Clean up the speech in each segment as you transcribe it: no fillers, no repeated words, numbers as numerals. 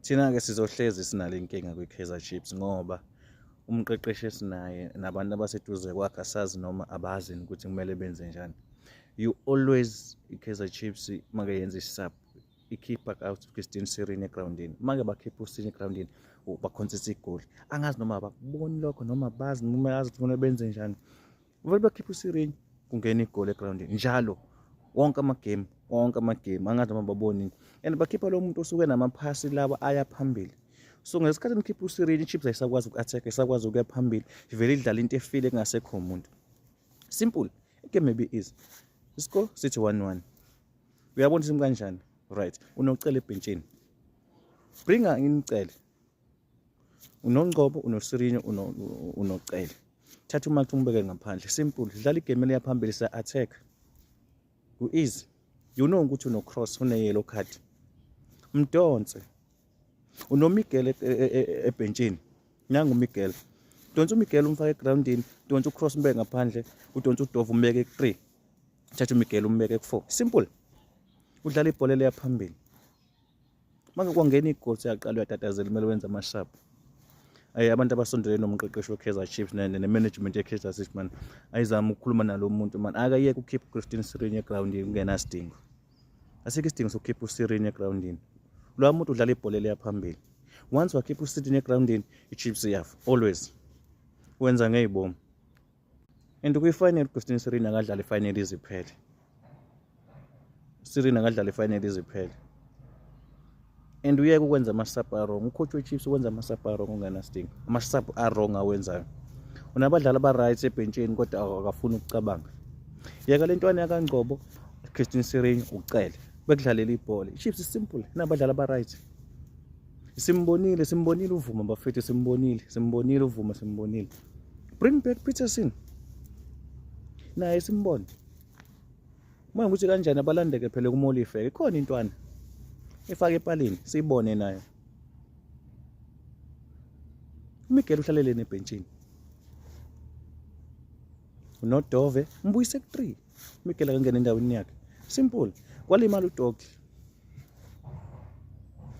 Thina-ke sizohlezi sinale nkinga kwi-Kaizer Chiefs ngoba umqeqeshi esinaye nabantu abaseduze kwakhe asazi noma abazi ukuthi kumele benze njani. You always i-Kaizer Chiefs make yenza i-sub ikhipha out Christine Sirino egrawundini. Make bakhipha uSirino egrawundini bakhonsisa igoli. Angazi noma abakuboni lokho noma bazi noma yazi ukuthi kumele benze njani. Vele bakhipha uSirino kungena igoli egrawundini njalo wonke amagame, wonke amagame, angazi noma baboni. And bakhipha lo muntu osuke namaphasi laba aya phambili. So ngesikhathi nikhipha uSirino, iChiefs ayisakwazi uku-attack, ayisakwazi ukuya phambili, ivele idlala into efile kungasekho umuntu. Simple, igame be easy. Iscore sithi 1-1. Uyabona ukuthi kanjani? Right. Unocela ebhentshini. Bringa inicele. UnoNgcobo, unoSirino, unoCele. Thatha uMax umbeke ngaphandle. Simple. Dlala igame leya phambili sa attack. Ku easy. You know ukuthi uno cross, une yellow card. Mdonse. UnoMiguel ebhentshini. Nangu uMiguel. Donsa uMiguel umfake egroundini, donsa uCross umbeke ngaphandle, udonsa uDove umbeke ku3. Thatha uMiguel umbeke ku4. Simple. Udlala ibhola leya phambili. Manje kwangena igoli siyaqala uyatatazela kumele wenze ama-sub. Ayi abantu abasondelene nomqeqeshi we-Kaizer Chiefs ne-management ye-Kaizer Chiefs man ayizama ukukhuluma nalo muntu man akayeke ukukhipha uChristin Sirino egrawundini kungenasidingo. Asikho isidingo sokukhipha uSirino egrawundini. Lowa muntu udlala ibhola leya phambili. Once wakhipha uSirino egrawundini i-Chiefs iyafa always. Wenza ngezibomu. And kwi-final uChristin Sirino akadlala i-final iziphele. Sirino akadlala i-final iziphele. And uyeke ukwenza ama-sub a-wrong. Ucoach we-Chiefs ukwenza ama-sub a-wrong ongenasidingo. Ama-sub a-wrong awenzayo. Unabadlali aba-right ebhentshini kodwa akafuni ukucabanga. Yeka le ntwana yakaNgcobo, Christine Sirino ucele. Bekudlalela ibhola. I-Chiefs is simple. Inabadlali aba-right. Simbonile, simbonile uvuma bafethu, simbonile, simbonile uvuma, simbonile. Bring back Peterson. Naye simbone. Manje ukuthi kanjani abalandeke phela kuMolife. Ikhona intwana. Ifake epalini, siyibone nayo. uMiguel uhlalele nebhentshini. UnoDove mbuyise ku3. uMiguel akangena endaweni yakhe. Simple. Kwalimala uDoki.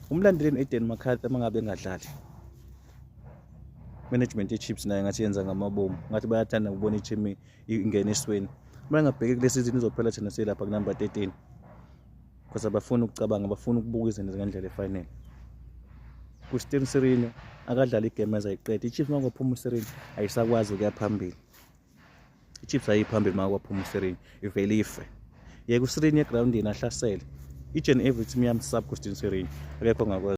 Umlandeleni Aiden McCarthy mangabe engadlali. Management ye-Chiefs naye ngathi yenza ngamabomu. Ngathi bayathanda ukubona i-team ingena esweni. Uma ngabheki kule season izophela thina selapha ku number 13. Because abafuni ukucabanga, abafuni ukubuka izinto ngendlela efanele. KuSteve Sirino akadlala igame azayiqeda. I-Chiefs uma kwaphuma uSirino ayisakwazi ukuya phambili. I-Chiefs ayiphambili uma kwaphuma uSirino, ivele ife. Yeka uSirino egrawundini ahlasele. Each and every team yamsub kuSteve Sirino. Akekho ongakwazi.